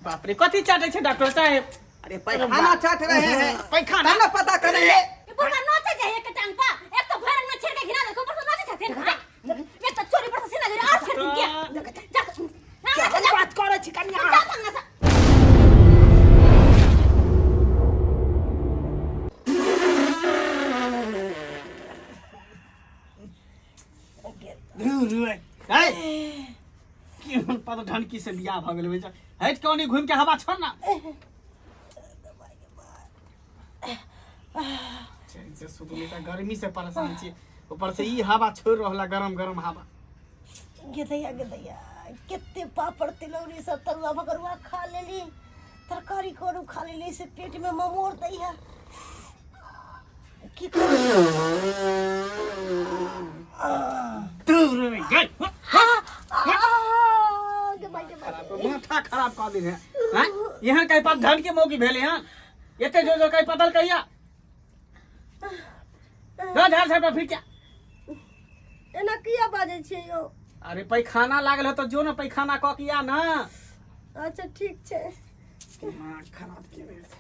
बाप रे, कथी चाटे छै डॉक्टर साहेब? अरे, पैखाना चाट रहे हैं। पैखाना? ना पता करेंगे। ई बुढ़वा नोचे जाइए के टांग पा। एक तो भैरंग में छेड़ के घिना देलको, ऊपर से नोचे छथिन। एक तो चोरी पर से सीना जरे और छेड़ के जा जा। केहन बात करै छी कनिया? जा अंगना से। है केहन पद ढनकी से बियाह भऽ गेलै बेचा। हटि कऽ ओनी घुमि के हवा छोड़ ना। चैन से सुतली तऽ गर्मी से परेशान छी, ऊपर से ई हवा छोड़ि रहल गरम गरम हवा। गेदैया गेदैया, कते पापड़ तिलौरी सब तरुआ भगरुआ खा लेली, तरकारी करू खा लेली, से पेट में ममोर दैया। की करू? दूर रे गई। आ, गे माय गे माय। माथा खराब कऽ देने हैं। यहाँ कहीं पर धन के मौकी भेले हैं, एते जो जो कहीं पतल कहिया जा झाड़ झाड़ फिर क्या। एना किया बाजै छियै यौ? अरे, पैखाना लागल है तो जो ना पैखाना कऽ के आ ना। अच्छा, ठीक छै। दिमाग खराब केने छै।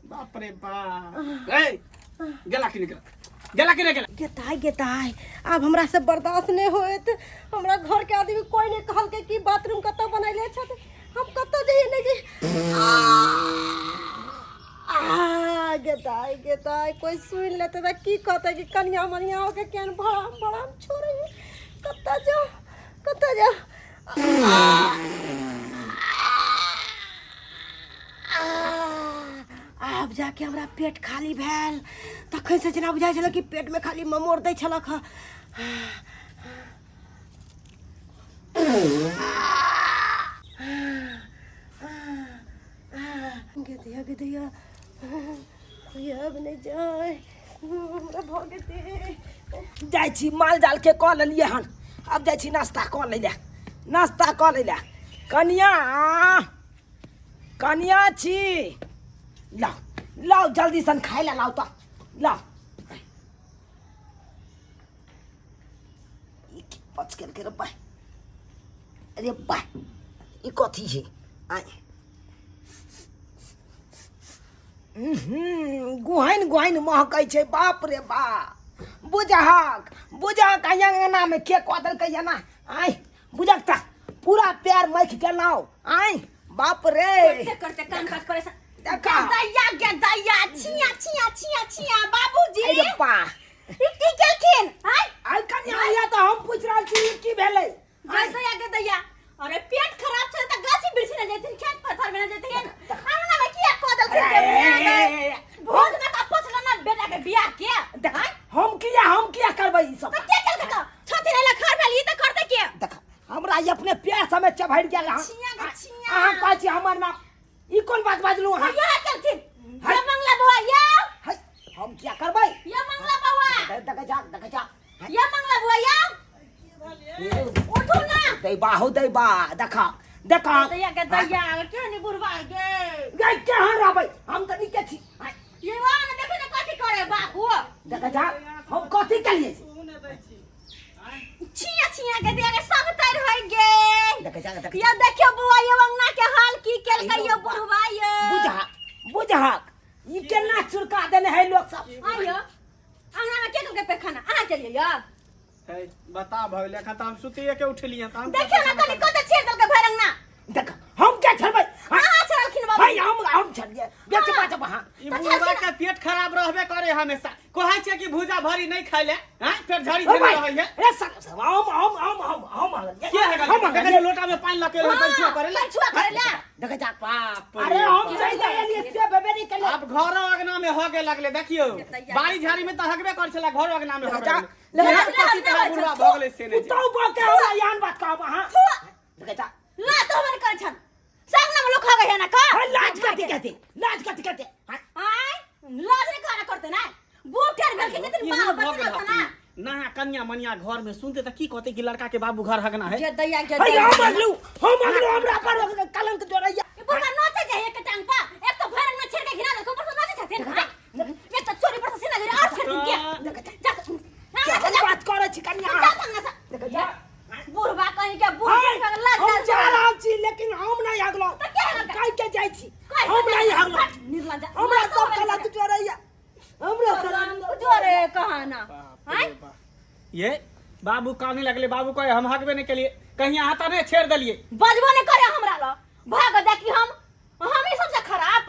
बाप रे बाप, ए गेला कि नहीं गेला? गेला कि नहीं गेला? गेताय गेताय, आब हमरा से बर्दाश्त नहि होत। हमरा घर के आदमी कोई नहि कहलकै कि बाथरूम कतऽ बनैले छथि। हम कतऽ जइए नहि जइए। आ गेताय गेताय, कोई सुनि लेतै तऽ की कहतै कि कनिया मनिया होके केहन भड़ाम भड़ाम छोड़ै। कतऽ जाउ, कतऽ जाउ? आब जाके हमरा पेट खाली भेल। तखन से जेना बुझाइ छलै कि पेटमे खाली ममोर दै छलक हँ। गेदैया गेदैया, अब नहि जाय, हमरा भऽ गेलै। जाइ छी, माल जाल के कऽ लेलियै हन, आब जाइ छी नाश्ता कऽ लै लए, नाश्ता कऽ लै लए। कनिया, कनिया छी, लाउ लाउ, जल्दी सन खाय लए लाउ तऽ लाउ। ई की पच केलकै रे बा? अरे बा, ई कथी छै? आय, गुहाइन गुहाइन महकै छै। बाप रे बा, बुझहक बुझहक, अङ्गनामे के कऽ देलकै एना? आय बुझक तऽ पूरा पैर मखि गेलौ। आय बाप रे। करते करते काम काज करे। देखा। दैया गे दैया, छिया छिया छिया छिया, बाबूजी। अरे बा। ई की केलखिन आय? आइ कनिया आइया तऽ हम पूछि रहल छी, ई की भेलै? दैया गे दैया, अरे पेट खराब छै त गाछी वृक्ष ने जेथिन, खेत पथार में ने जेथिन, अंगना में किया कऽ देलखिन? भोज में त पछल ना बेटा के बियाह के। देख, हम किया करबै ई सब? त के केलकै? त छथिन एला खर भेल, ई त करतै के? देख, हमरा ई अपने पैर समेत चभरि गेल हँ। छिया गे छिया। अहाँ कहै छी हमर नाम, ई कोन बात बाजलहुँ अहाँ? या केलखिन ये मंगला बौआ या। है, हम किया करबै? ये मंगला बौआ। देख जा, देख जा। ये मंगला बुआ या, उठू ना। दैबा हो दैबा, देखा देखा। दैया के दैया, के नि बुढ़वा गे। गै, केहन रहबै? हम तऽ नीके छी। आँय, ये वा ने देखो ने कथी करे बाबू। देख जा, हम कथी केलियै? छिया छिया के दैया के सब तर होय गे। देख जा, देख। ये देखियो बुआ, ये अंगना के हाल की केलकै ये बुढ़वा ये। बुझा बुझा, ई केना चुरका देने है लोक सब? आइयो, अंगना में के केलकै पैखाना? अहाँ केलियै या? है, बता भऽ एखन तऽ हम सुतिए के उठलियै तऽ हम देखियो ना कनी कते छेड़ देलकै भरि अंगना। देख, हम क्या छेड़बै? अहाँ छेड़लखिन बाबू। है, हम छेड़लियै? बेसी बाजब अहाँ। ई बुढ़वा के पेट खराब रहबे करे हमेशा। कहै छै कि भूजा भरी नहीं खाइ ले हैं, पेट झड़ी ओ झड़ी भाई, रहै है। रे सर हम हम हम हम हम के है? हम देखै लोटा में पानि लके रहै, पंछुआ करे ले। पंछुआ करे ले। देख जा। बाप अरे, रे हम बाप। चलि गेलियै से भेबे नहि केलै। आब घर अंगना में हगे लगले। देखियो, बाड़ी झाड़ी में तऽ हगबे कर छला, घर अंगना में हगे जा, लगले। ले जा। पति तरह बुढ़वा भऽ गेलै से नहि। पुतहु बह के हमरा एहन बात कहब अहाँ? देख जा। ला तो हमर करे छन संग ना लोग खा गए ना का। है, लाज कथी कहते, लाज कथी कहते? हाँ, आय, लाज नहीं खाना करते ना, बूढ़ ठेर भेल के जतिन एहन बाल भऽ बच्चा गेल ना। हथिन। नया कन्या मनिया घर में सुनते तऽ की कहते कि लड़का के बाबू घर हगना है। जे दैया के है, हम अगलू, हम अगलू, हमरा पर कलंक जोड़ैया। बुढ़वा नोचे जाइए के टांग पा। एक तो भरंग में छेड़ के घिना देलको, ऊपर से नोचे छथिन। है कहाना। बाप रे बाप। ये बाबू काने लगले, बाबू कहे हम हकबे नहीं केलिए, कहीं अहाँ तऽ नहि छेड़ देलिए। बजबो नहीं करे हमरा ल भाग देखी हम हम ही सबसे खराब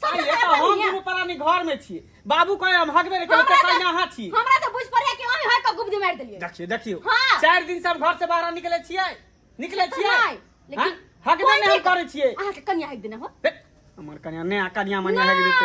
सबसे ये खराब तऽ हम आदमी है। दुनू प्राणी घर में छिए, बाबू कहे हम हकबे नहीं केलिए, हमरा तऽ कहीं अहाँ छिए। हमरा तऽ बुझ पड़े कि अहीं हक के गुब्दी मारि देलिए। देखियो देखियो, हाँ। 4 दिन से हम घर से बाहर निकले छिए, निकले छिए नहि, लेकिन हाँ? हकबे नहीं हम करे छिए। अहाँ के कन्या हक देने हो। हे, हमर कन्या नया कन्या मनिया हक देते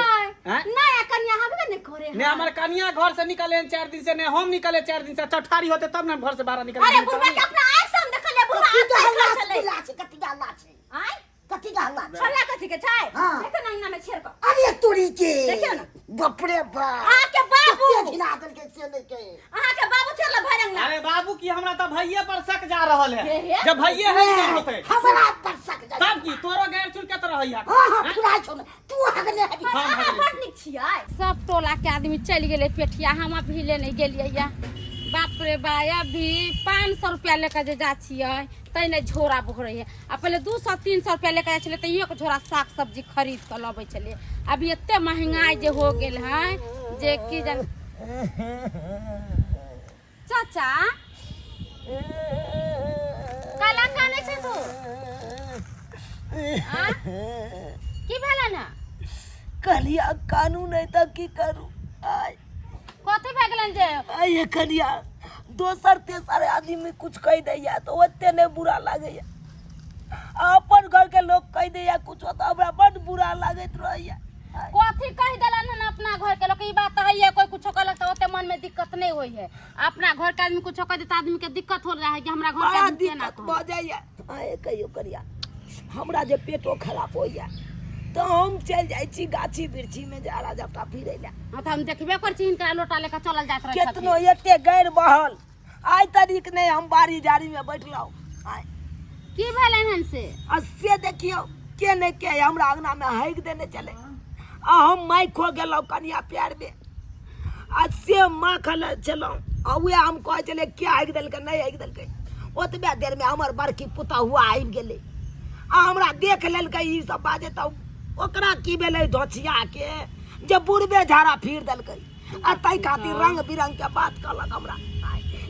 हैं? नया कन्या हकबे नहीं करे। ने हमर कन्या घर से निकले हैं 4 दिन से, ने हम निकले 4 दिन से, चौठारी होते तब ने हम घर से बाहर निकले। अरे बुढ़वा के अपना आँख से हम देखलिए, बुढ़वा कथी आँख के हल्ला देखल छलै। चिल्ला छै, कथी के हल्ला छै? आँय? कथी के हल्ला छै? छल्ला कथी के छै? हाँ। देखो ना अंगना में छेड़ क। अरे तोरी के। देखियौ ना। बाप रे बाप। अहाँ के बाबू। कते घिना देलकै से नहि के। अहाँ के बाबू छेड़ल भरि अंगना। अरे बाबू की हमरा तऽ भैये पर शक जा रहल है। हे, हे। जब भैये है नहीं होते। हमरा पर शक जा। तब की तोरो गैर चुरकत रहै है। हाँ, हाँ, पूरा छौ ने। तू हगने हबी। हम अहाँ हगने बड़ नीक छियै। सब टोला के आदमी चलि गेलै पेठिया, हम अभी ले नहीं गेलियै या। बाप रे बा, अभी 500 रुपया लेके जे जा छियै तै नहि झोरा भरै है। आ पहिले 200-300 रुपया लेके जाइ छलै तऽ एक झोरा साग सब्जी खरीद कऽ लबै छलियै। अभी एते महंगाई जे हो गेल है जे की जान। चाचा काला कानै छै तू? आ? की भेलै ना? कहलिया कानून नहीं तऽ की करू? आय कथी भए गेलनि जे? आय कहलिया दोसर तेसर आदमी कुछ कहि दैया तऽ ओते नहि बुरा लागैया, अपन घर के लोग कहि दैया कुछ तऽ हमरा बड बुरा लागैत रहैया। कथी कहि देलन हन अपना घर के लोग? ई बात तऽ है, कोई कुछो कहलक तऽ ओते मन में दिक्कत नहीं होई है। अपना घर के आदमी कुछो कह दे तऽ आदमी के दिक्कत हो रहा है कि हमरा घर के बड़ा आदमी केना दिक्कत भऽ जाइया। आय कहियो करिया हमरा जे पेटो खराब होइया तऽ हम चलि जाइ छी गाछी वृक्षी में झाड़ा झपटा फिरै लए। हाँ, तऽ हम देखबे करै छी हिनका लोटा लेके चलल जाइत रहै केतनो एते गैर बहल आइ तरीक नहि हम बाड़ी झाड़ी में बैठलहुँ। आइ की भेलै हन से? आ से देखियौ के नहि के हमरा अंगना में हगि देने छलै आ हम माइक खो गेलहुँ कनिया प्यार में, आ से माखल छलहुँ आ उएह हम कहै छलियै के हगि देलकै नहि हगि देलकै। ओतबे देर में हमर बड़की पुतहुआ आबि गेलै आ हमरा देख लेलकै ई सब बाजे, तऽ ओकरा की भेलै धोछिया के जे बुढ़बे झाड़ा फिर देलकै आ ताहि खातिर रंग बिरंग के बात कहलक हमरा।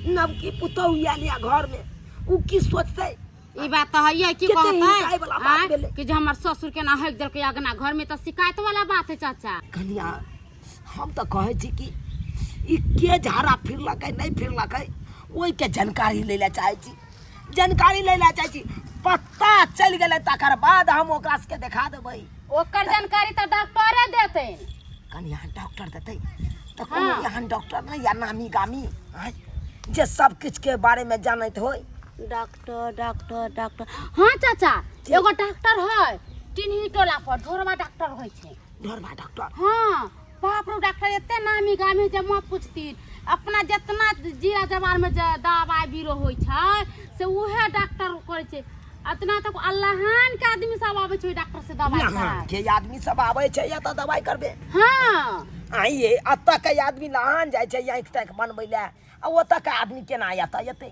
नवकी पुतहु आयल यऽ घर में, उ की सोचतै? ई बात तऽ है की कते कहतै हिंसाइ वाला बात आँय? भेलै। कि जे हमर ससुर केना हगि देलकै अगना घर में, तऽ शिकायत वाला बात है चाचा। कनिया हम तऽ कहै छी कि ई के झाड़ा फिरलकै नहि फिरलकै ओहिके जानकारी लै लए चाहै छी, जानकारी लै लए चाहै छी। पता चलि गेलै तकर बाद हम ओकरा सबके देखा देबै। ओकर जानकारी तऽ डॉक्टरे देतै। कनिया डॉक्टर देतै तऽ कोनो हाँ। एहन डॉक्टर नहि या नामी गामी आँय जे सब किछुके बारेमे जानैत होय। डॉक्टर डॉक्टर डॉक्टर, हाँ चाचा एगो डॉक्टर है टिन्ही टोला पर, ढोरवा डॉक्टर होइ छै। ढोरबा डॉक्टर? हाँ, बाप रे डॉक्टर एते नामी गामी जे मत पूछती। अपना जितना जीरा जवार में जे दवाई बीरो होइ छै से उहे डॉक्टर करै छै। अतना तक अल्लाहन के आदमी सब आबै छै ओहि डॉक्टर से दवाई लहान कराय। के आदमी सब आबै छै या तऽ दवाई करबे। हाँ। आइए एतऽ के आदमी लहान जाइ छै आँखि ताँखि बनबै लए, आ ओतऽ के आदमी केना एतऽ एतै?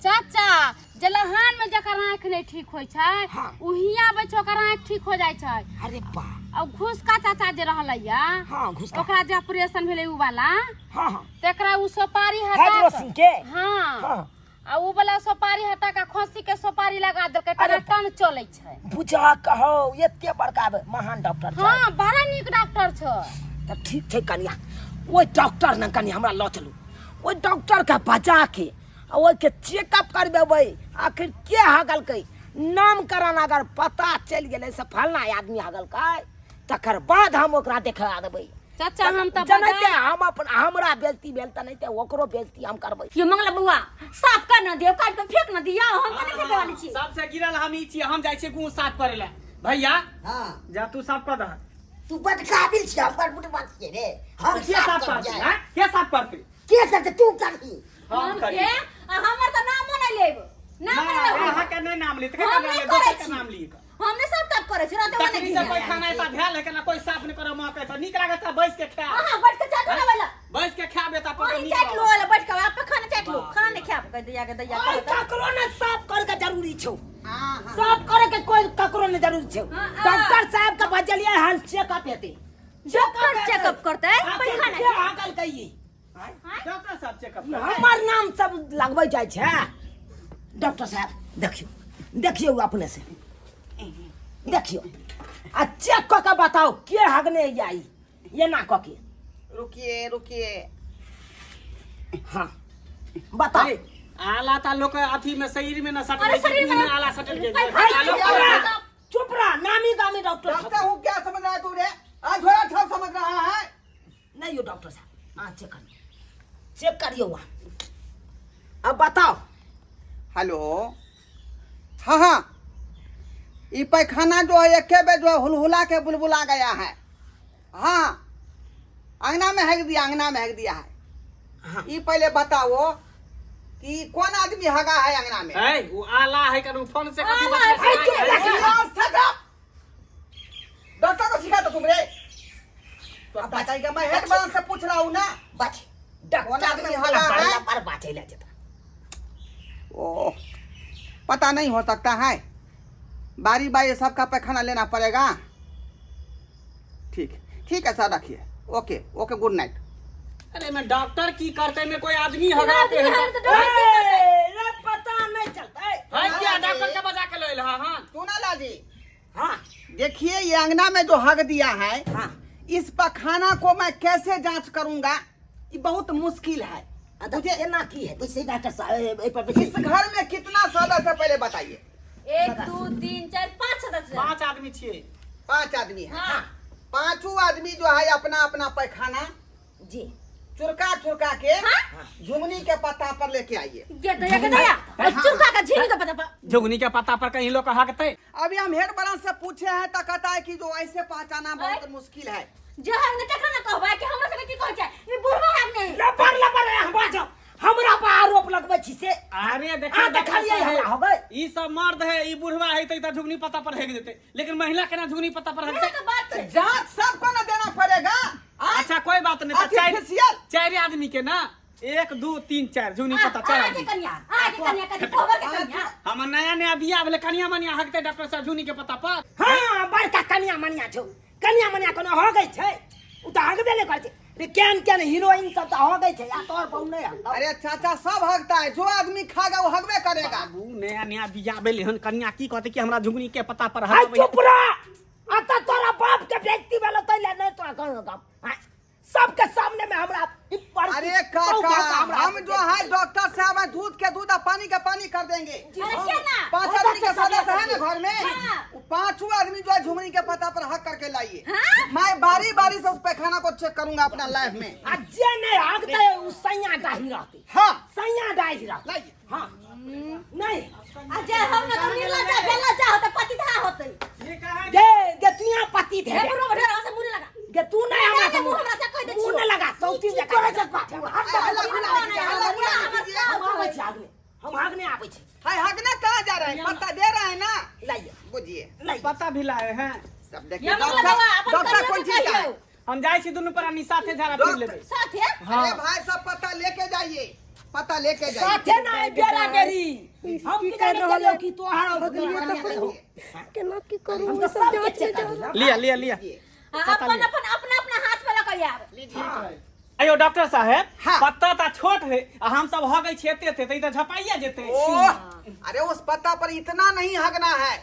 चाचा जे लहान में जकर आँखि नहीं ठीक होइ छै हाँ। उ हियाँ आबै छै, ओकर आँखि ठीक हो जाइ छै। अरे बा। आ घुसका चाचा जे रहलै या, हाँ, घुसका। ओकरा जे ऑपरेशन भेलै उ वाला, हाँ, हाँ। तेकरा उ सोपारी हटा हाइड्रोसिन के? हाँ। हाँ। आ उ वाला सोपारी हटा के खसी के सोपारी लगा देलकै, अरे टनाटन चलै छै। बुझा कहो एते बड़का महान डॉक्टर छै। हाँ, बड़ा नीक डॉक्टर छै। तऽ ठीक छै कनिया, ओहि डॉक्टर ने कनि हमरा लऽ चलू, ओहि डॉक्टर के बजा के आ ओहिके चेकअप करबेबै, आखिर के हगलकै नामकरण अगर पता चलि गेलै से फलना आदमी हगलकै तकर बाद हम ओकरा देखा देबै। चाचा हम तऽ जनैते हम अपन हमरा बेइज्जती भेल तऽ नहि ओकरो बेइज्जती हम करबै। यो मंगला बौआ साफ कर न दियो, काट के फेंक न दियो, हम तऽ नहि फेंके वाली छी। सबसे गिरल हम ई छी, हम जाइ छी गुँ साफ करे लए। भैया हाँ। जा तू साफ कर दह। तू बड काबिल छी, हम बड बुढ़बा छियै रे। हम के साफ करबै। करतै? हैं? के साफ करतै? के करतै? तू करही। हम हम करी। के? आ हमर तऽ नामो नहि लेब, नामो ना, नहि लेब। अहाँ के नहि नाम लेत, हम केकर नाम नहि लेब? करै दोसर के छी। नाम लिख। हम नहि सब तब करै छी, राते तखनी नहि से पैखाना एता भेल है केना कोई साफ नहि करऽ माँ के, तऽ नीक लागत तऽ बैस के खायब। अहाँ बैठ के चाटू ना वाला। बैस के खायब एता पर अहीं नीक चाटि लो लागत। वाला, बैठ के आप खाना चाटि लो, खाना नहि खायब कह दैया के दैया ओए, के। ककरो ने साफ करे के जरूरी छौ, साफ करे के कोई ककरो ने जरूरी छौ। हाँ, हाँ। डॉक्टर साहब के बजलियै हन चेकअप हेतै। डॉक्टर चेकअप करतै आखिर पैखाना के हगलकै ई? डॉक्टर साहब चेकअप हमर नाम सब लगबै जाइ छै। डॉक्टर साहब देखियौ, देखियौ अपने से देखियौ आ चेक कऽ के बताउ के हगने आई एना कऽ के। रुकिए रुकिए। हाँ बताउ। अरे, आला ता लोक अथी में शरीर में न सटल अरे छै, शरीर में मुँह में आला सटल के पैखाना आलो में आला। चुप रह, नामी गामी डॉक्टर डॉक्टर हूँ क्या समझ रहा है तू रे? आज झोला छाप समझ रहा है? नहीं यो डॉक्टर साहब, हाँ चेक करियो, चेक करियो वहाँ। अब बताओ। हेलो, हाँ हाँ, ये पैखाना जो है एक बेर जो है हुलहुला के बुलबुला गया है। हाँ अंगना में हक दिया, अंगना में हक दिया है। हाँ। ये पहले बताओ कि कौन आदमी हगा है अंगना में? है वो आला है करू फोन से कथी आला बतबै है, छै? चुप रह। यार, shut up! Doctor को सिखा तो तुम रे। तो अब बताइए, मैं हेड बॉस से पूछ रहा हूँ ना। बच कौन डॉक्टर आदमी में हगा है? पर बाचे ले जेता। ओ पता नहीं हो सकता है, बारी बारी सबका पैखाना लेना पड़ेगा। ठीक ठीक है सर, रखिए। Okay okay, good night. अरे मैं डॉक्टर की करते में कोई आदमी हगाते आदमी हैं। हगाते तो डॉक्टर की करते? ए, रे पता नहीं चलता है। है क्या डॉक्टर के बजा के लइल हां? हां चुनाला जी। हाँ देखिए ये अंगना में जो हग दिया है, हाँ इस पखाना को मैं कैसे जांच करूंगा, ये बहुत मुश्किल है। मुझे एना की है वैसे डॉक्टर साहब, ए पर बेसी- इस घर में कितना सदस्य है पहले बताइए। 1 2 3 4 5 सदस्य। 5 आदमी छिए। 5 आदमी है। हाँ। पांचों आदमी जो है अपना अपना पैखाना जी चुरका चुरका के हाँ? झुमनी के पत्ता पर लेके आइए। गे दया, गे दया। और चुरका का झिंग के पत्ता पर। झुगनी के पत्ता पर कहीं लोग हकते। अभी हम हेड ब्रांच से पूछे हैं तो कहता है कि जो ऐसे पहचाना बहुत मुश्किल है। जो हम ने तखन न कहबै कि हमरा सबके की कहै छै, ई बुढ़बा हम नहीं। लबर लबर है, हम बाजो। हमरा पर आरोप लगबै छी से। अरे देखिए, आ, देखलिए हमरा हो गए। ई सब मर्द है, ई बुढ़वा है त झुगनी पत्ता पर हेग देते, लेकिन महिला केना झुगनी पत्ता पर इहे हेगते? तो बात छै। जांच सबको न देना पड़ेगा। अच्छा कोई बात नहीं, तो आर्टिफिशियल। चार आदमी के ना 1 2 3 4 झुगनी पत्ता 4 आगे आदमी। कन्या, आगे कन्या, कथी कोबर के कन्या। हम नया नया बियाह भेलै, कनिया मनिया हकते डॉक्टर साहब झुगनी के पत्ता पर। हाँ बड़का कनिया मनिया छौ, कनिया मनिया कोनो हो गई छै, उ त हगबे नै करै छै रे। केहन केहन हीरोइन सब त हो गई छै, या तोर बहु नै हगतौ। अरे चाचा सब हगता है, जो आदमी खाएगा वो हगबे करेगा। बाबू नया नया बियाह भेलै हन, कनिया की कहते कि हमरा झुगनी के पत्ता पर हाय हगबै। चुप रह, अत तोरा बाप के बेइज्जती भेलो तै ले नै तोरा कहलौ गप। हाँ, सबके सामने में हमरा ई पर अरे बहु काका, बाप हमरा हम जो है डॉक्टर साहब है, दूध के दूध और पानी का पानी कर देंगे। अरे क्या ना? 5 आदमी के सदस्य है ना घर में, हाँ। वो 5 आदमी जो है झुमरी के पत्ता पर हक करके लाइए। हाँ? मैं बारी बारी से उस पैखाना को चेक करूंगा अपना लाइफ में। आ जे नहीं हकते उ सैया डाही रहते। हाँ। सैया डाही रहते। लाइए। हाँ। नहीं। आ जे हम ना तो निर्लज्जा बेलज्जा होते, पतिता होते। ये कहाँ गे गे तू यहाँ पति थे। हे बुढ़वा ढेर से मुँह लगा। गे तू नहीं हमरा से मुँह हमरा से कह दे मुँह छियो। न लगा, सौती जका करै छै बापू? हट जा। हल्ला गुल्ला नहीं कीजिए, हल्ला गुल्ला नहीं कीजिए। हम आबै छी आगने, हम आगने आबै छी। हाय, हगने कहाँ जा रहे हैं? पत्ता दे रहे हैं ना। लाइए। बुझिए। लाइए। पत्ता भी लाए हैं। सब देखिए, ये मतलब डॉक्टर अपन डॉक्टर कन्या कौन के चीज का है? कहियो। हम जाए छी दुनू प्राणी साथे झाड़ा फिर लेबै। साथे? हाँ। अरे भाई सब पत्ता लेके जाइए, पत्ता लेके जाइए। साथे ना है बेरा बेरी। हम की की कर जाने रहल गेलियौ है? कि तोहार और भगलिए कन्या तऽ के हो। केना की करू, हम तऽ सब सबके जांच चेक में कर जाओ। लिया लिया लिया। हाँ, अपन अपन अपना अपना हाथ पे लगा आब। अयो डॉक्टर साहेब, हाँ। पत्ता ता छोट है आ हम सब हगै छी एते एते, त ई त झपाइया जेतै। ओह, अरे उस पत्ता पर इतना नहीं हगना है,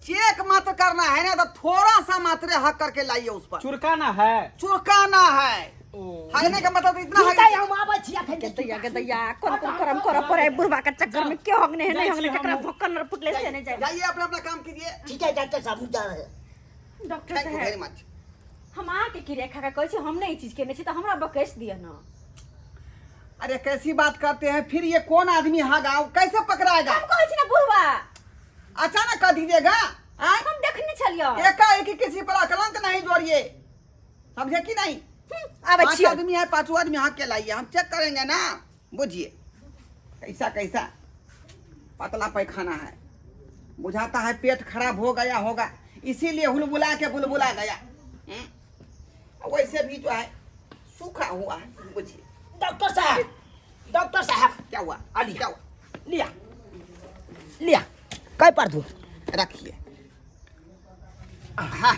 चेक मात्र करना है ना, तो थोड़ा सा मात्र हक करके लाइए उस पर। चुरकाना है। चुरकाना है। ओ। हगने का मतलब इतना ठीक है, हग- हम आबै छी अखन। गे दैया, गे दैया, कोन कोन करम करऽ पड़ै बुढ़वा के चक्कर में, क्यों हगने है, नहीं जाइ हगने, छी केकरा हमहूँ। भोक्कन न फुटले से नहीं जाए। जाइए अपना अपना काम कीजिए। ठीक है डॉक्टर साहब, हम जा रहे हैं। डॉक्टर thank you साहब वेरी मच। हम अहाँके किरिया खा के कहै छी, हम नहि ई चीज केने छी, तऽ हमरा बकैस दिअ न। अरे कैसी बात करते हैं, फिर ये कौन आदमी हगा, वो कैसे पकड़ाएगा? हम कहै छी ना बुढ़वा। अचानक कह दीजिएगा। आय? हम देखने छलियै। एकाएक किसी पर कलंक नहीं जोड़िए, समझे कि नहीं? आबै पांच छियै। आदमी है, पांचों आदमी हक के लाइए, हम चेक करेंगे ना। बुझिए कैसा कैसा पतला पैखाना है, बुझाता है पेट खराब हो गया होगा, इसीलिए हुलबुला के बुलबुला गया। वैसे भी जो है सूखा हुआ है। बुझिए डॉक्टर साहब, डॉक्टर साहब। क्या हुआ? आ लिया। क्या हुआ? लिया लिया, कई पर दू रखिए। आहा,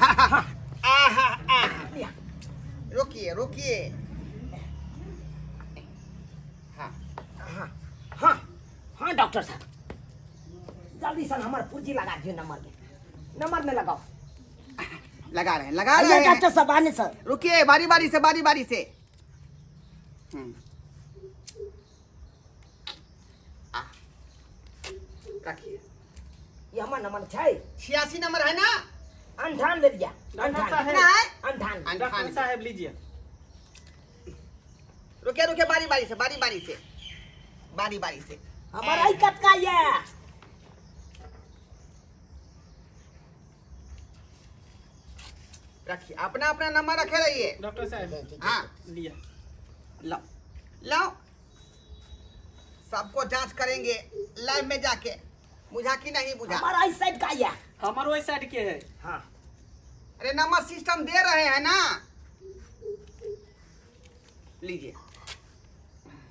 आहा। लिया। रुकिए रुकिए। हाँ हाँ हाँ हाँ डॉक्टर साहब जल्दी से हमर पुर्जी लगा दियो नंबर में, नंबर में लगाओ। लगा रहे हैं, लगा आइए रहे हैं। डॉक्टर साहब आने सर। रुकिए, बारी बारी से, बारी बारी से। आ, रखिए। ये हमर नंबर छै। 86 नंबर है ना? 98 लिया। डॉक्टर साहब। कितना है? 98। डॉक्टर 98। साहब लीजिए। रुकिए रुकिए, बारी बारी से, बारी बारी से, बारी बारी से। हमारा ही कटका ये। रखिए, अपना अपना नंबर रखे रहिए। डॉक्टर साहब हाँ लिया। लाओ लाओ, सबको जांच करेंगे लाइव में जाके, बुझा कि नहीं बुझा। हमारा इस साइड का ये। हमारो इस साइड के है। हाँ। अरे नंबर सिस्टम दे रहे हैं ना, लीजिए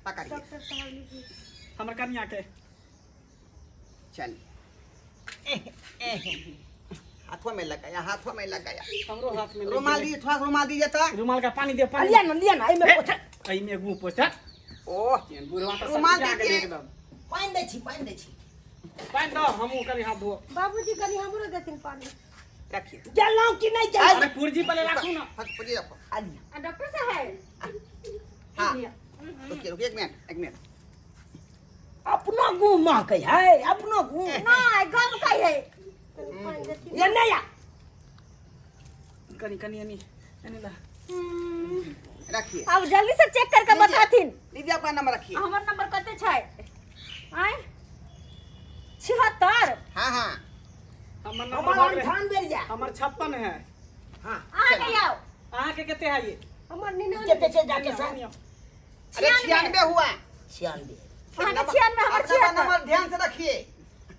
पकड़िए। डॉक्टर साहब लीजिए। हमर कन्या के। चलिए, हाथों में लगाया, हाथों में लगाया। हमरो हाथ में लग रुमाल गेलै। दीजिए, थोड़ा रुमाल दीजिए तो। रुमाल का पानी दे, पानी। लिया ना, लिया ना, एमे पोछा। एमे मुंह पोछा। ओह, बुढ़वा तो रुमाल सब दीजिए। एकदम। पानी दै छी, पानी दै छी। पानी दो, हमहूँ कनी हाथ धो। बाबूजी कनी हमरो देथिन पानी। रखिए। गेलहुँ कि नहीं गेलहुँ? अरे पुर्जी पहले राखू ना। हाँ, पुर्जी रखो। आ लिया। आ डॉक्टर साहब। हाँ। रुकिए, रुकिए, एक मिनट, एक मिनट। अपनो गुह महकै है, अपनो गुह। नहीं, गम कै है। कनी पानी देथिन। ये नहीं आ। कनी कनी एनी एनी ला। रखिए। अब जल्दी से चेक करके लीजिए। बताथिन। लीजिए अपना नंबर रखिए। हमर नंबर कते छै? आय 76। हाँ हाँ। हमर नंबर हमर भऽ गेलै। 98 या। हमर 56 है। हाँ। अहाँ के आउ। अहाँ के कते है ये? हमर 99। कते छै डॉक्टर साहब? अरे 96 हुआ। 96। अहाँ के 96, हमर अपना 76। नंबर ध्यान से रखिए।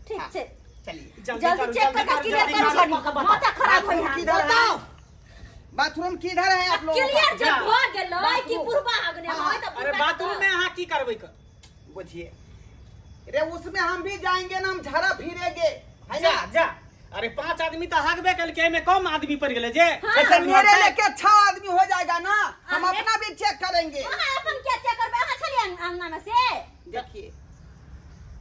ठीक छै। चलिए जल्दी चेक करके क्लियर करू कनी। माथा खराब होई है। किधर है? बाथरूम किधर है आप लोगों का? क्लियर जब भ गेलै कि बुढ़बा अगने होय त अरे बाथरूम में अहाँ की करबै क? बुझिए रे, उसमें हम भी जाएंगे ना, हम झरा फिरेंगे है जा ना। जा। अरे 5 आदमी तो हगबे कल के, एमे कम आदमी पड़ गेलै जे। अच्छा, मेरे लेके 6 आदमी हो जाएगा ना, हम अरे। अपना भी चेक करेंगे। अहाँ अपन क्या चेक करबै? अहाँ छलियै अंगना में से? देखिए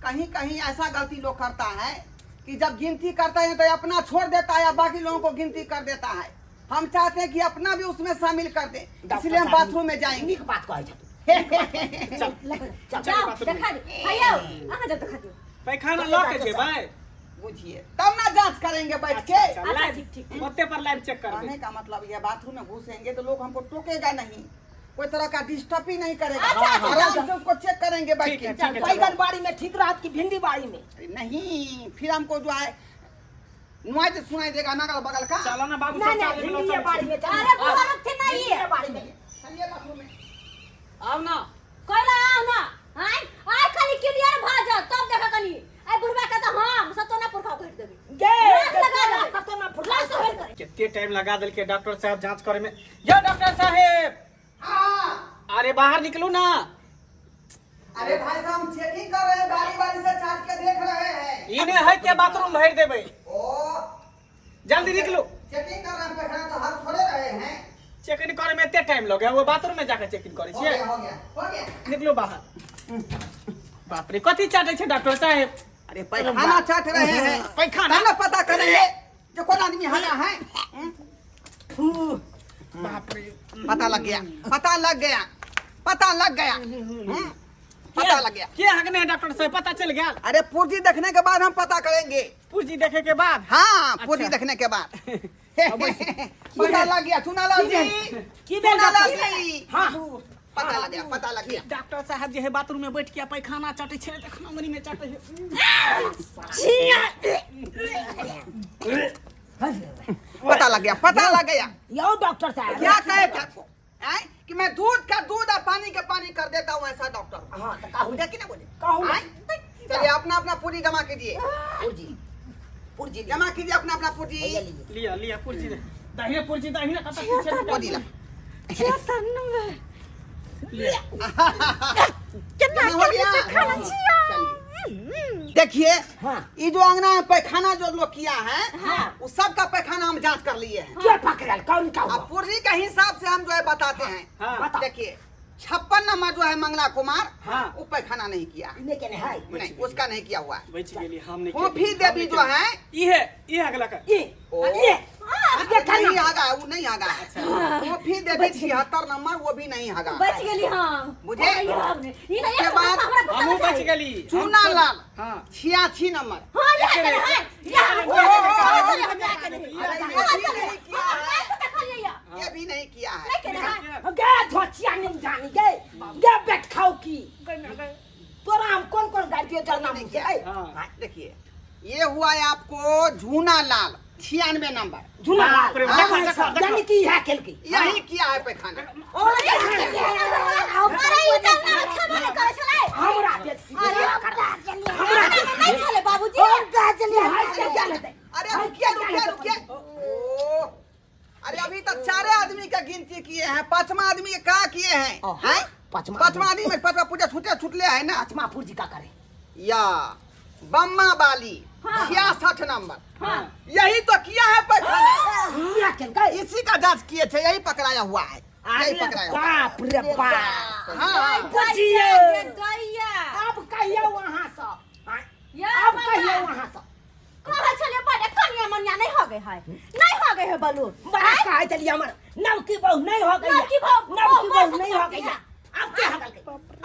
कहीं कहीं ऐसा गलती लोग करता है कि जब गिनती करता है तो अपना छोड़ देता है, बाकी लोगों को गिनती कर देता है। हम चाहते हैं कि अपना भी उसमें शामिल कर दें, इसलिए हम बाथरूम में जाएंगे। नीक बात कहै छथु। चल चल जाओ देखा दे भैया, अहाँ जब देखा दियौ। पैखाना लऽ के जेबै। बुझिए तब ना जांच करेंगे बैठ के। अच्छा, ठीक ठीक। ओते पर लाइव चेक करबै। कहने का मतलब यह, बाथरूम में घुसेंगे तो लोग हमको टोकेगा नहीं, कोई तरह का डिस्टर्ब ही नहीं करेगा। अच्छा, अच्छा, आराम से उसको चेक करेंगे बैठ ठीक के। है, ठीक है। बैगन बाड़ी में ठीक रहत कि भिंडी बाड़ी में? नहीं, फिर हमको जो है नॉइज सुनाई देगा ना अगल बगल का। चलो ना बाबू, नहीं सब नहीं, चल भिंडी चल बाड़ी में चल। अरे बुढ़वा रखते नहीं भिंडीये है। बाड़ी में। चलिए बाथरूम में। आउ ना। कोइला आउ ना। आय आय खाली क्लियर भ जाओ तब देखा कनी। आय बुढ़वा के तो हम सतोना पुरखा घट देबे। गे लाश लगा देबै। सतोना पुरखा। लाश होइल करे। कितने टाइम लगा देलके डॉक्टर साहब जांच करे में। यो डॉक्टर साहब। हाँ। अरे बाहर निकलू ना। अरे भाई साहब हम चेकिंग कर रहे हैं, बारी बारी से चाट के देख रहे हैं। इने है के बाथरूम भर देबै। ओ जल्दी निकलू। चेकिंग कर रहे हैं, पैखाना तो हाथ थोड़े रहे हैं। चेक इन करे में एते टाइम लगे, वो बाथरूम में जाके चेक इन करे हो छियै। गया, हो गया, हो गया। निकलू बाहर। बाप रे, कथी चाटे छै डॉक्टर साहब? अरे पैखाना चाट रहे हैं। पैखाना? ना पता करेंगे जो कौन आदमी हगा है। बाप रे, पता लग गया, पता लग गया, पता लग गया, पता लग गया। के हगने है डॉक्टर साहब? पता चल गया? अरे पुर्जी देखने के बाद हम पता करेंगे। पुर्जी देखे के बाद? हाँ, पुर्जी देखने के बाद पता लग गया। चुनालाल जी, की भेल चुनालाल डॉक्टर? जी, हाँ पता लग गया, पता लग गया। डॉक्टर साहब जे है बाथरूम में बैठ के पैखाना चाटे छै, देखना मनी में चाटे है। पता लग गया, पता लग गया। यो डॉक्टर साहब क्या कहे क्या आए कि मैं दूध का दूध और पानी का पानी कर देता हूँ, ऐसा डॉक्टर। हाँ तो कहू क्या कि ना बोले? कहू ना। आए? चलिए अपना अपना पूरी जमा कीजिए, पुर्जी पुर्जी जमा कीजिए अपना अपना पूरी। भैया लीजिए। लिया लिया पुर्जी दे। दाहिने पुर्जी, दाहिने कता पीछे पूरी ला। लिया। केना हो गया? खाना छिया। चलिए देखिए, हाँ। ये जो अंगना में पैखाना जो लोग किया है, हाँ। उस सब का पैखाना हम जांच कर लिए हैं। के पकड़ल कौन का अब पुर्जी के हिसाब से हम जो है बताते हैं। हाँ। बताओ। देखिए 56 नंबर जो है मंगला कुमार, हाँ। वो पैखाना नहीं किया। नहीं केने है। नहीं, उसका नहीं किया हुआ है। बचि गेली हम नहीं। फोफी देवी जो है इहे इहे अगला का ई ओ। ये ये नहीं आगा, वो नहीं आगा। फोफी देवी 76 नंबर, वो भी नहीं आगा। बच गेली हम। बुझे? ई नहीं। उसके बाद हमहूँ बचि गेली। चूना लाल हाँ। 86 नंबर। हां, ये केने है, ये हम ओ, ओ, ओ, हम अरे ये भी नहीं किया है, देखलियै। ये भी नहीं किया है। नहीं केने है। गे धोचिया नहीं जानी गे गे बैठ खाओ की तोरा हम कौन कौन गाड़ी दियो चलना मुझे। हाँ। देखिए ये हुआ है आपको झूना लाल 96 नंबर। झूना लाल। बाप रे, देखो, देखो, देखो। यानी कि है खेल की यही किया है पैखाना। अरे ई त ना खेबो नहीं करै छलै। हमरा बेसी अरे हमरा नहीं छलै बाबूजी। अरे रुकिए रुकिए रुकिए। ओ, अरे अभी तक चारे आदमी का गिनती किए हैं, पांचवा आदमी के का किए हैं? हैं? पांचवा। पांचवा आदमी में पांचवा पूजा छूटे छूटले है ना। पांचवा पुरजी का करे या बम्मा बाली 66 नंबर। यही तो किया है पैखाना। ये खेल का। इसी का जांच किए थे, यही पकड़ाया हुआ है, यही अरे पकड़ाया हुआ है। बाप रे बाप। हाँ हाँ। बुझिए। दैया। अब कहियो वहां से। या अब बाबा। कहियो वहां से। कहै छलै बड़े कनिया मनिया नहीं हो गए है, नहीं हो गए है बलू। बड़ा कहै छलियै हमर नवकी बहू नहीं हो गई, नवकी बहू- नवकी बहू बहू नहीं हो गई। अब के हगल के,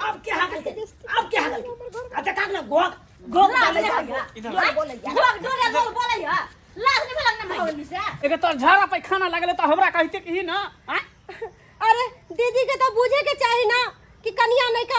अब के हगल के, अब के हगल के। अच्छा काक ना गोग गोग लाज बोले नहीं जा। होइया। गोग बोले जा। गोग डोरे गोग बोलै है, लाज नहीं भेलक ना भागल से। एके तोर झाड़ा पैखाना लागले त हमरा कहते कि ना आँय? अरे दीदी के तो बुझे के चाही ना कि कनिया नहीं का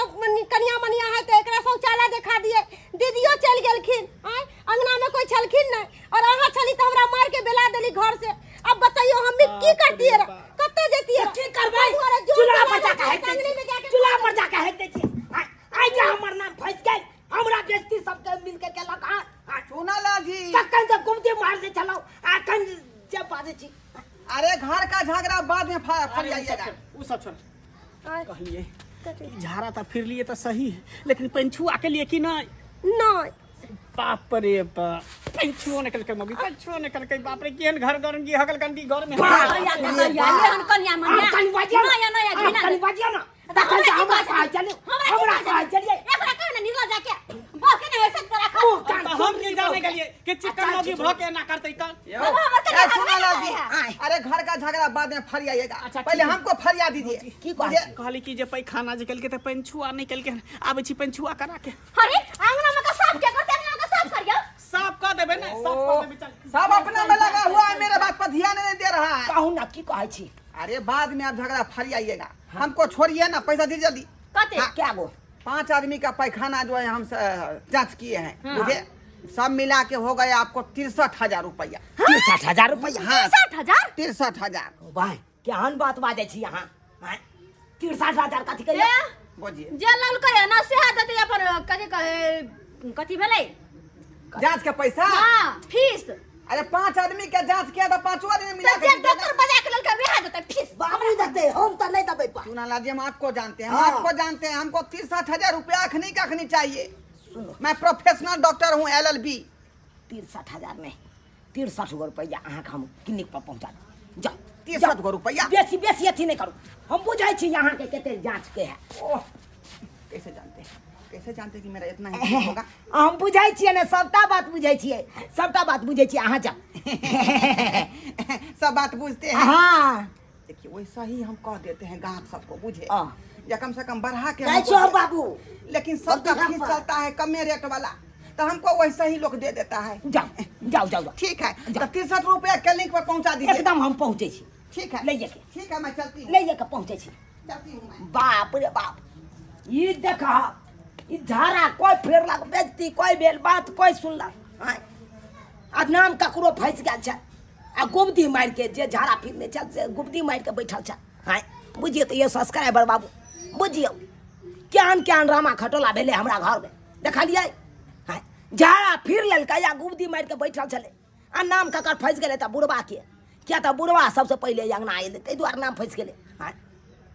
कनिया मनिया है तो एकरा शौचालय देखा दिए। दीदियो चल गेलखिन, आय अंगना में कोई छलखिन नहीं और अहाँ छली तो हमरा मार के बेला देली घर से। अब बताइयो हम की करतिए रे, कत्ते जतिए? की करबै? चूल्हा पर जाके हेक दै छियै, चूल्हा पर जाके हेक दै छियै। आइ आइ जे हमर नाम फंसि गेल, हमरा बेइज्जती सबके मिल के केलक। हँ। चूना लाल जी, तखन से गुमती मार दै छलहुँ, अखन जे बाजै छी। अरे घर का झगड़ा बाद में अरे उ सब फरियाइएगा। छोड़, उ सब छोड़। कहलिए झाड़ा त फिर लिए त सही है, लेकिन पंछुआ के लिए कि नहीं? नहीं। बाप रे बाप, पंछुओ निकल के मगी, पंछुओ निकल के। बाप रे, केहन घर गरंगी हगल गंदी घर में। दैया दैया एहन कनिया मनिया आब कनि बाजियौ नया नया आब घिना। कनि बाजियौ ना तखन से हमरा कहै छलियै, हमरा कहै छलियै। एकरा कहे ना निकल जाके बह के नहीं ऐसे करा खा। मुँह कान त हम की जाने गेलिए कि चिकन मगी भ के ना करतै कल। यो। अब हमर ए, कनिया चूना लाल जी, है। अरे घर का झगड़ा बाद में फरियाइएगा। अच्छा, पहले ठीक है। हमको फरिया दीजिए। की कहै मुझे- छी? कहली कि जे पैखाना जे केलकै त पंछुआ नहीं केलकै। आबै छी पंछुआ करा के। अरे अंगना में का साफ के करते, अंगना का साफ करियो। साफ कऽ देबै ने, साफ कऽ देबै, चल। सब अपना में लगा हुआ है, मेरे बात पर ध्यान नहीं दे रहा है। कहू ना की कहै छी? अरे बाद में आप झगड़ा फरियाइएगा, हमको छोड़िए ना, पैसा दीजिए जल्दी। कते? हाँ। क्या गो? 5 आदमी का पैखाना जो है हम जांच किए हैं, मुझे सब मिला के हो गया आपको 63,000 रुपया। 63,000 रुपया? हाँ। 63,000? 63,000। भाई केहन बात बाजै छी अहाँ? 63,000 कथी कहियो? ए, बोलिए। जे ललकै है ना सेहा देतै अपन कथी कहे कथी भेलै जांच का पैसा। हां, फीस। अरे 5 आदमी के जांच किया तो 5 आदमी मिला त के जे दीजिए ना। डॉक्टर बजा के ललकै वएह देतै फीस। बाबू देतै, हम तऽ नहि देबै पा। चूना लाल जी, हम आपको जानते हैं, हम हाँ। आपको जानते हैं। हमको 63,000 रुपया अखनी का अखनी चाहिए। सुनो। मैं प्रोफेशनल डॉक्टर हूँ, LLB। 63,000 नहि, 63 गो रुपैआ अहाँके हम क्लिनिक पर पहुँचा देब। जाउ। 63 गो रुपया? बेसी बेसी अथी नहि करू, हम बुझै छी अहाँके कते जाँच के है। ओह, कैसे जानते हैं, कैसे जानते हैं कि मेरा इतना ही फीस होगा? हम बुझै छियै ने, सबटा बात बुझै छियै, सबटा बात बुझै छियै, अहाँ जाउ। सब बात बुझते हैं। हाँ। देखिए वैसा ही हम कह देते हैं गाहक सबको, बुझे हाँ। या कम से कम बढ़ा के जाइ हमको छियौ दे। बाबू। लेकिन सबका और फीस पर। चलता है कमे रेट वाला, तो हमको वैसा ही लोग दे देता है। जाउ जाउ जाउ जाउ। ठीक है, तो 63 रुपया क्लिनिक पर पहुंचा दीजिए। एकदम हम पहुँचै छी। ठीक है। लैये के। ठीक है, मैं चलती हूँ। लैये के पहुँचै छी। चलती हूँ मैं। बाप रे बाप, ई देख, ई झाड़ा कोइ फेरलक बेजती, कोइ भेल बात, कोइ सुनलक। आँय, आ नाम ककरो फँसि गेल छै आ गुबदी मारि के जे झाड़ा फिरने छल से गुबदी मारि के बैठल छै। आँय बुझियौ तऽ यौ सब्सक्राइबर बाबू, बुझियौ केहन केहन रामा खटोला भेलै हमरा घरमे, देखलियै? आँय झाड़ा फिर लेलकै आ गुबदी मारि के बैठल छलै आ नाम ककर फँसि गेलै तऽ बुढ़बाके, किया तऽ बुढ़बा सबसँ पहिले अङ्गना अयलै ताहि दुआरे नाम फँसि गेलै। आँय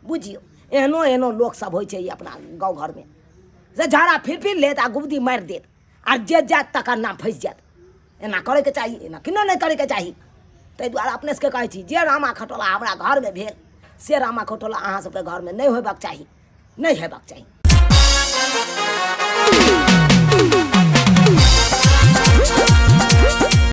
बुझियौ एहनो एहनो लोकसब होइ छै ई अपना गाँव घरमे से झाड़ा फिर फिर लेत आ गुबदी मारि देत आ जे जायत तकर नाम फँसि जायत। एना करैके चाही? एना किनो नहि करैके चाही। ताहि दुआरे अपने सबके कहै छी जे रामा खटोला हमरा घरमे भेल से रामा खटोला अहाँ सबके घरमे नहि होयबाक चाही। नहि हेबाक चाही।